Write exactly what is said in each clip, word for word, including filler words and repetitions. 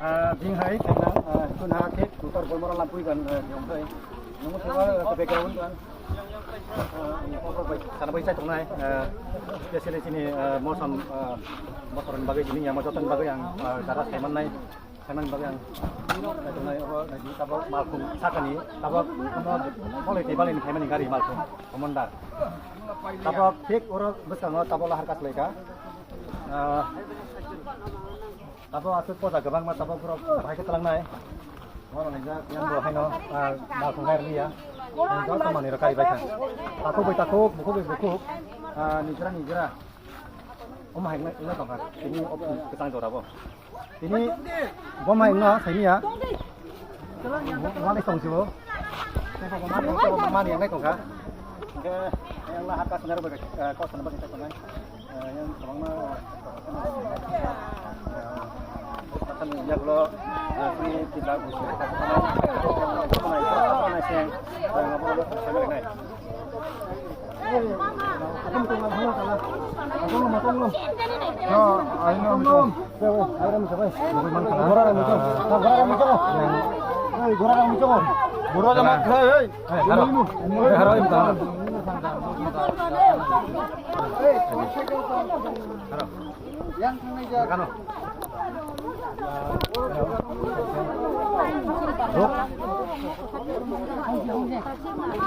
Ah, jing hai, thank you. Ah, tun ha thik, kutar bolmora lampui gan, ah, jong hai. Nunggu thik, ah, background gan. Ah, ini kokro bai, sana bai chai tongnai. Ah, specially sini, ah, mosam, ah, motor ni bagwi, jini yama joton bagwi ang, ah, jara saiman nai, saiman bagwi ang. Chai tongnai, obo, nai, tabok malkhung sakani, tabok, obo, bolai tei balai ni khaimani gari malkhung, komondar. Tabok thik oro bwskango tabok lahar kaslaika. Ah, Tabok aswk poja kwbangma tabok borok bahai khe twlangnai. Bono laijak yang bo haino, ah, malkhung hai rwliya. Ang joto manwi rok karibai kha. Takhuk bai takhuk, bukhuk bai bukhuk, ah, nijra nijra. Omo hai wngna tongkha. Tini o kwchang jora bo. Tini bo mai wngna saimiya. Wani tong sibo. Mani yang nai tongkha. Yang lah haka senar bai, eh, kau senar bai kita tongnai. Eh, yang kwbangma, eh, yaklo, eh, sini kita busi, eh,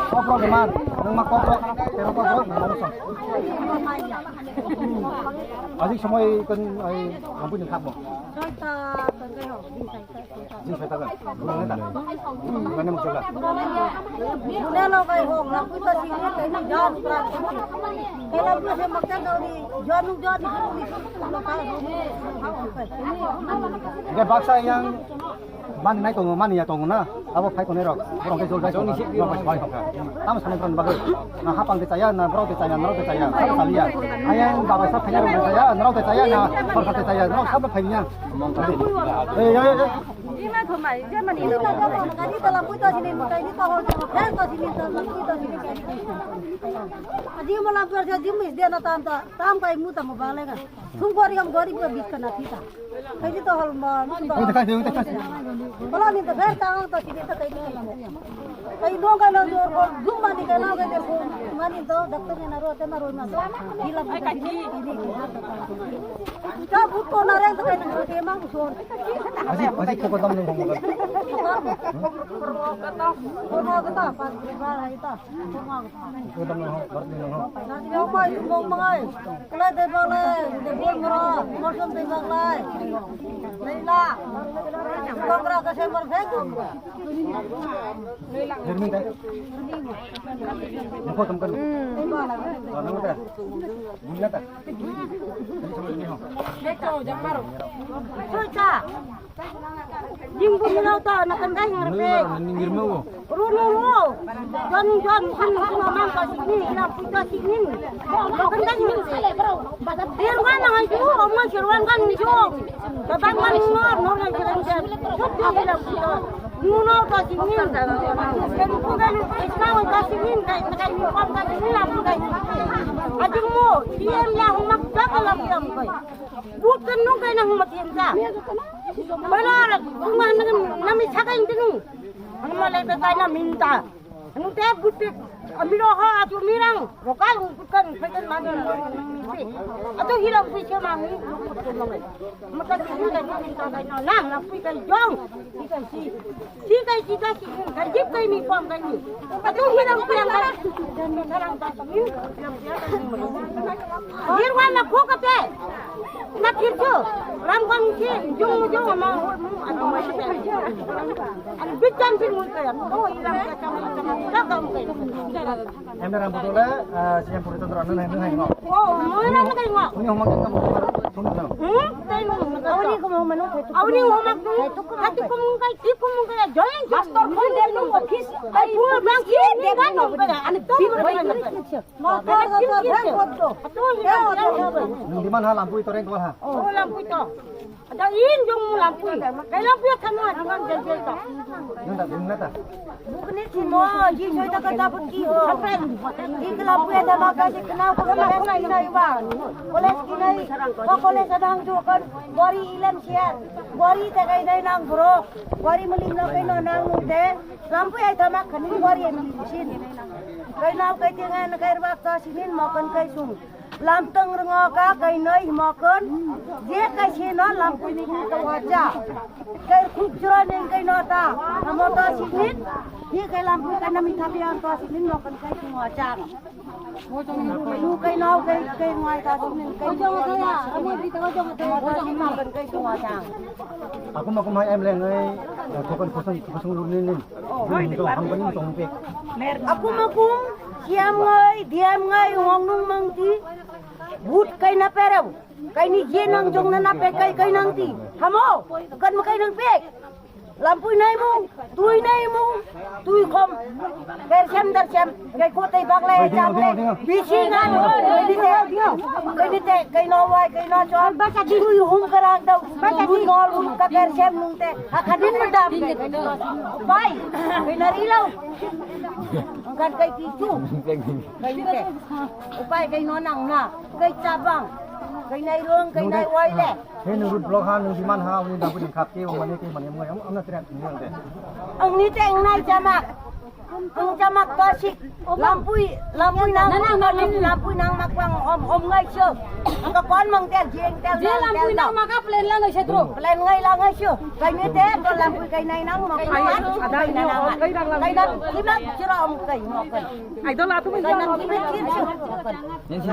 Kokrok man, nang ma kokrok, tero kokrok, nang ma kokrok. Ajik somoi kon ai ampun khap mo. Jing sai ta kan. Bulan ta. Mana mo sala. Bulan lo kai ho, lampui ta sing ni kai ni jan pra. Kai lampui se makta dau ni, jan nu jan ni. Ide baksa yang mani nai tongo, mani ya tongo na. Abo phai tongnai rok, borok khe jol jai tongo, borok bai bai tongkha. Tamo sanai borok bagwi. Na hapang de chaya, na borok de chaya, na rok de chaya, sabo saliya. Ayang babai sa phai rok de chaya, na rok de chaya, na sorkar de chaya, na rok sabo phai niya. Ei, ei, ei. Aji mo lam kar sa jim is dia na tam ta, tam kai mu tam ba le ga. Sung gori am gori ko bit kana thita. Kaji to hol ma. Oi, ta kai, oi, ta kai. Bala ni to pher ta to sini to kai ni. Kai no ga no jor ko jum mani ga no ga de ko mani to doctor ni na ro te na ro ma. Di la bu ka di ni di ni. Ka bu to na re to kai ni te ma bu so. Aji, aji ko ko dam ni hong ga. Ko no ga ta pa ba hai ta. Ko dam ni hong, bar ni hong. Yang mai mong mai. Kelai tei baglai, tei bol mora, morsom tei baglai. Leila. Kongra ka sembar phek. Jermin tei. Nokho tam kan. Hmm. Nang ta. Bunla ta. Sucha. Jing bu mino ta na kan dai ngar pe. Ningir mau. Runo wo. Jon jon kan kan man ka sini, ila puta sini. Kan kan ni. Dir kan na ju, omo sirwan kan ju. Tabang man no, no na jiran jan. Sut ila puta. Nuno ka sini. Kan ku kan iska ka sini, kai kai ni pam ka sini la puta. Ajung mo, diam la humak ka la diam kai. Bukan nung kai na humak diam ka. Bana, nung ma nami sakai tinu. Anu malai ka kai na minta. Anu te butte amiro ha atu mirang. Rokal bukan bukan mani. Atu hilang pui ke mani. Mata sini kai na minta kai na. Nang na pui kai jong. Pui kai si. Si kai si kai si kai jip kai mi pom kai mi. Atu hilang pui kai. Hirwan na ko kate. Na kirjo. Ram kong si jong jong ma. Ani bitan si mun kai. Oh, hilang kai sama sama. Ka ka kai. Anda ram botol, eh, siang pura tentara nang nang nang. Oh, mo na kai ngo. Ini homa kan kamu thum nang. Hmm? Kai mo. Awni ko mo manu. Awni homa. Hati ko mun kai, ti ko mun kai. Join master ko de no office. Ai pura bang ki de kan no kai. Ani to mo kai. Mo to to to. To ni. Di mana lampui toreng to ha? Oh, lampui to. Ada in jong mu lampui. Kai lampui kan ma jong jai jai ta. Nang da ding na ta. Bukni simo ji soi ta ka da bukki ho. Ji ka lampui da ma ka ji ka na ko ka na ba. College ki nai. Ko Kole sadang jokon bori ilem siar, bori te kai dai nang bro, bori muling no kai no nang nung te, lampu ai thamak khani bori ai muling sin. Kai nau kai tingan kai rwak ta sinin mokon kai sung. Lamtang rongo ka kai noi mokon, je kai sino lampu ni khung ta wacha. Kai khuk jura ning kai no ta, amo ta sinin, hi kai lampu kai nami thapi an ta sinin mokon kai sung wacha. Lu kai nau kai, kai ngai ta sinin kai. Aku makum hai em leng ai, thokon kosong kosong lu nin nin. Bini to ham kani tong pe. Aku makum siam ngai, diam ngai, wong nung mang ti. But kai na pereu, kai ni je nang jong na na pe kai kai nang ti. Hamo, kan ma kai nang pe. Lampui nai mung, tui nai mung, tui khom. Ker sem dar sem, kai ko tei bak lai cham le. Bisi ngan, kai ni te, kai ni te, kai no wai, kai no chom. Tui hum karang dau, tui nol hum ka ker sem nung te. Hakadin medam kai. Pai, kai na ri lau. Angkat kai ti chu, kai ni te. Upai kai no nang na, kai chabang, kai nai rong, kai nai wai le. He nung road block ha, nung demand ha, uni dabu di khap ke, o mane ke mane mo, am, am na tere ni ang de. Ang ni te ang nai jamak. Ang jamak to sik. Lampui, lampui nang, lampui nang mak bang om, om ngai sio. Ang ka kon mang tel jeng tel. Je nang, lampui tel nang nang. Maka plan la ngai sio. Plan ngai la ngai sio. Kai ni te to lampui kai nai nang mak. Ai, ada kai nai nang. Kai nang, kai nang siro om kai mo kai. Ai do la tu kai nang siro om kai.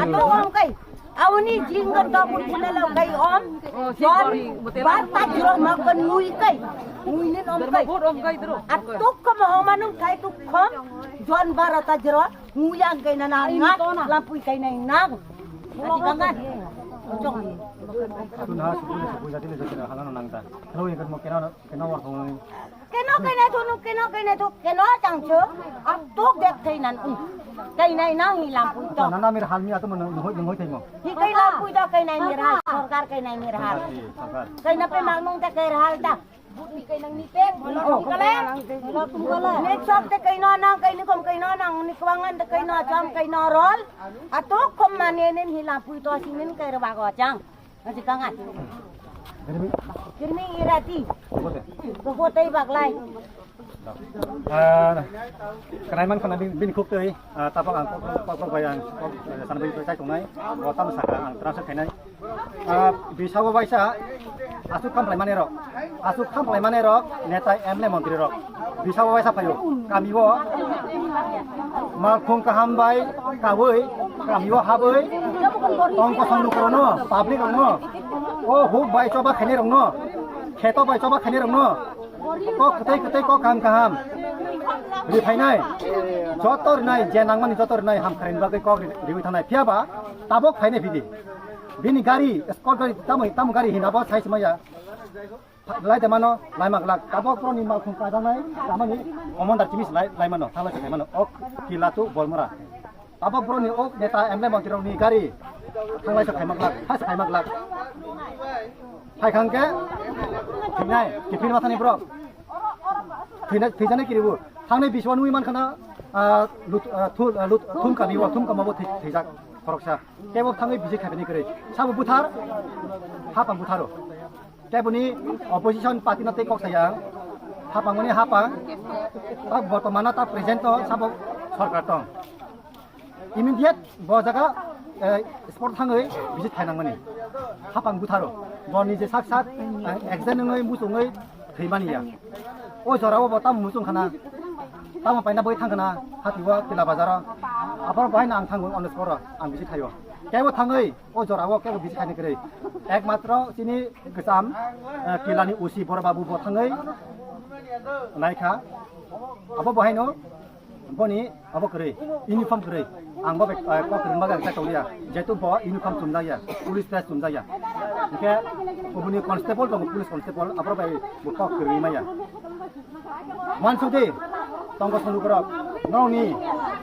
Ato om kai. Auni jingga to pun pun lo kai om. Jon bar ta juro ma kan nui kai. Nui nin om kai. Atuk kom om anung kai tuk kom. Jon bar ta juro nui ang kai na na ngat lampui kai na nang. Ati kangan. Ojong. Tun ha sukun sukun jati le jati na halan nang ta. Lo yang kan mo kena kena war thong. Keno kainai thu nuk, keno kainai thu, keno chang chu. Atuk dek thei nan, um. Kainai nang hi lampui to. Nana mir hal mi ato mo nung hoi nung hoi thai mo. Hi kai lampui to kainai mir hal, sorkar kainai mir hal. Sorkar, sorkar. Kaina pe mang nung ta kai hal ta. Buti kainang ni pe. Oh. Kale. Kale. Next shop te kaino nang, kaini kom kaino nang, ni kwangan te kaino cham, kaino rol. Atuk kom mane nen hi lampui to sinin kai ra bago chang. Aji kangan. Kirmi. Kirmi irati. Kote. Kote baglai. Ah, kenai man khana bin, bin khuk tei, ah, tapok ang kok, kok, kok bai ang, kok, eh, sana bin chai tongnai, bo tam saka ang translate khainai. Ah, bisao baisa, asuk kam phlai mane rok, asuk kam phlai mane rok, neta M L A montri rok, bisao baisa phaio, kami o, malkhung kaham bai, kawi, kami o habai, tongko song nukro no, public rok no, o huk bai choba khainai rok no, kheto bai choba khainai rok no, Kok kwtwi kwtwi kok kaham kaham. Ri phainai. Joto rinai, je nangmani joto rinai, ham kharini bagwi kok ri-, riwi thangnai. Phiya ba, tabok phainai phidi. Bini gari, escort gari, tamo, tamo gari hina bo sai se maya. Lai de mano, lai mak lak. Tabok boroni malkhung kajaknai, tamani commander chimis lai, lai mano, thala se lai mano. Ok, kila tu Bolmora. Abo boroni o neta M L A montri rokni gari thanglai sa khaimak lak, ha sa khaimak lak. Hai khang ke thinai, kipin mathani borok. Thinai, thinai kiribu. Thangnai biswa nui man khana, ah, lut, ah, thul, ah, lut, thum kami o, thum kama bo thi-, thijak khoroksa. Kebo thangwi bisi khaibini kwrwi. Sabo buthar, hapang butharo. Tei boni opposition party no tei kok saya, hapang mani hapang, ta bortoman ta present to sabo sorkar tong. Immediate bo jaga, eh, sport thangwi visit khainang mani. Hapang butharo, bo nije sak sak, eh, accident wngwi muchungwi thwi mani ya. O jora o bo tamo muchung khana, tamo paina boi thang khana, hati o Tila Bazar o. Abo bo haino ang thango, on the spot o, ang visit khaio. Kebo thangwi, O jora o kebo bisi khaini kwrwi. Ekmatro chini kwcham, eh, Kilani O C Boro Babu bo thangwi naikha. Abo bo haino boni abo kwrwi, uniform kwrwi. Ang bo, eh, kok kwrwngma gari chakoliya. Jetu bo uniform chumjakya, police dress chumjakya. Hwnkhe boni constable tongo, police constable, aboro bai bo kok kwrwi maya. Mansukdi, tongko songlukurok, nokni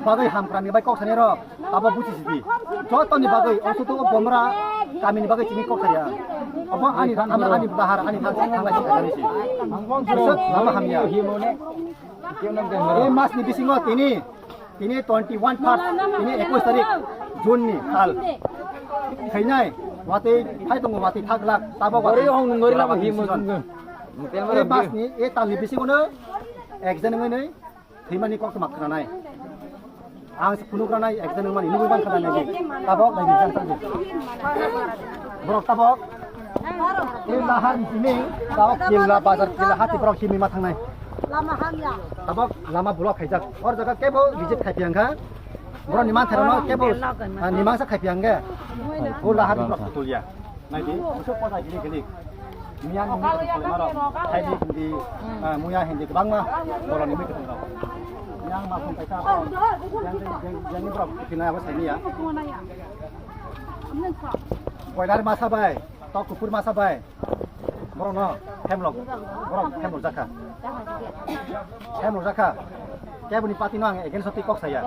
bagwi hamkramni bai kok sanirok, abo buchi sidi. Jotoni bagwi, osutu o Bomra kamini bagwi chini kok saya. Obo ani, ani, ani bahar, ani thang, thang lai si, thang lai si. Bisok lama hamya. Ei masni bisingo tini, tini twenty one first, tini ekush tarik June ni sal. Khainai. Watwi phai tongo, watwi thak glak, tabok watwi. Gori hong nung gori lama hi mo tongo. Ei bus ni, ei tal ni bisingo no accident wngwi nwi thwimani kok toma khwnanai. Ang se phunuk ranai accident wngmani nugwi man khwnanai di. Tabok bai rijak tangdi. Borok tabok. Ei lahar ni simi, tabok killa bazar killa hati borok simi ma thangnai. Lama hamya. Tabok lama block khaijak. Or jaga kebo visit khai phiyang kha. Borok ni manthai rok no kebo, ah, ni mangsa khai phiyang khe. O lahar ni borok tulya. Naidi, muso poda gili gili. Miya ni muya ni maro, thaini hindi, ah, muya hindi kwbangma borok ni muitu tong. Yang ma khum kaisa, yang, yang, yang ni borok kina abo saini ya. Boiler masa bai, tok kupur masa bai. Borok no hemlok, borok hemlok jakha. Hemlok jakha. Keboni party no ang against o twi kok saya.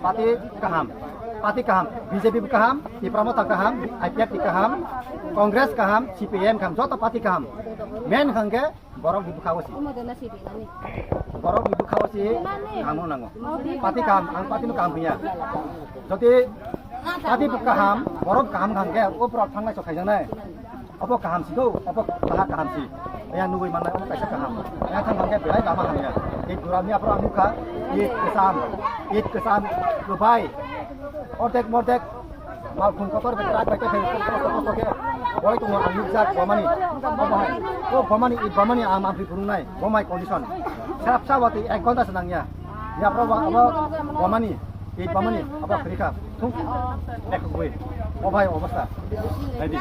Party kaham, party kaham, B J P bo kaham, Tipra Motha kaham, I P F T kaham, Congress kaham, C P I M kaham, joto party kaham. Main hwnkhe borok ni bwkha o si. Borok ni bwkha o si kaham wng nango. Party kaham, ang party no kaham hwnya. Jodi party bo kaham, borok kaham hwnkhe o borok thangnai sok khaijaknai. Obo kaham si do, obo baha kaham si. Yang nugui mannai obo kaisa kaham. Yang thang thang khe belai lama hamya. Id gura miya phoro ang nukha, id kwcham, id kwcham kwbai. Ordek mordek malkhung kotor bai truck bai tei kotor kotor khe boi tongo ang nukjak bomani. Obo hai. O bomani, id bomani ang mampli phunuknai, bomai condition. Srap sa watwi ek ghonta se nangya. Yapro ba abo bomani, ei bomani abo khri kha. Thung. Ekho goi. O bhai obostha. Naidi.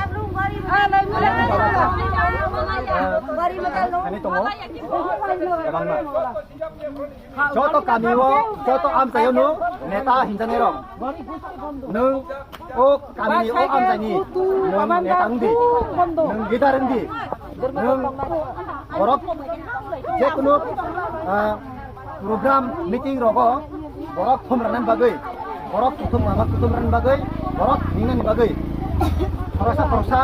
Ani tongo. Kwbangma. Joto kami o, joto amchai o nwng neta hinjani rok. Nwng o kami ni o amchai ni nwng neta wng di. Nwng leader wng di. Nwng borok jekunu, ah, program, meeting rogo borok thum rwnani bagwi, borok kuthum lama kuthum rwnani bagwi, borok hingnani bagwi khoroksa khoroksa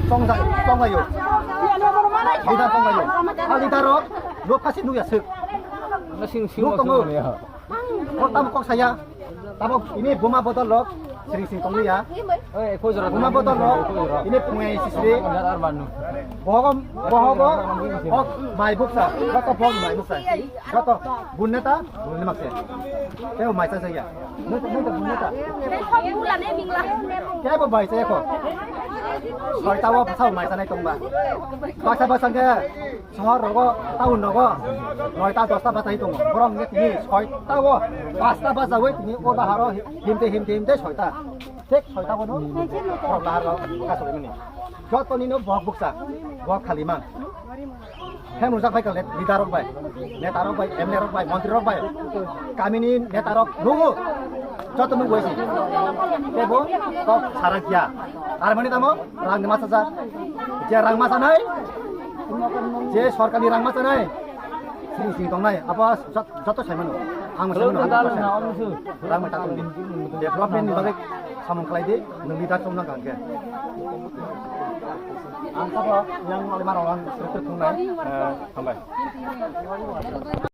chongjak-, chonglaio. Leader chonglaio. A leader rok nukha se nukya swk. Nuk tongo. Kok tamo kok saya. Tabok ini buma bodol rok sering sing tongliya. Buma bodol rok ini pungai sisri. Bohogom, bohogo, ok, mai buksa. Joto bohog mai buksa. Joto bunne ta bunne makse. Kebo mai sa saya. Neta, neta bunne ta. Kebo mai sa ko. Soi tawo sa mai sa nai tongba. Baksa baksa ke. Sohor rogo, town rogo, noita dosta bachai tongo. Borok hwnkhe tini soita o, pasta bachaui tini o daharo himte, himte, himte soita. Thik soita bono borok daharo kasolai mani. Jotoni no bok bukcha, bok khali mang. Hem rujak bai kale leader rok bai, neta rok bai, M L A rok bai, montri rok bai. Kamini neta rok nungo. Joto nung boisi. Tebo kok sarak ya. Ar mani tamo rang ni masa sa. Je rang masa nai. Je sorkar ni rang masa nai. Sing sing tong nai. Apa jot-, joto sai mano. Ang sai mano. Rang mai ta tong di. Development ni bagwi samung khlai di. Nung leader tong nang kang khe. Ang sabo yang lima rong ang srek srek thung nai. Eh, hambai.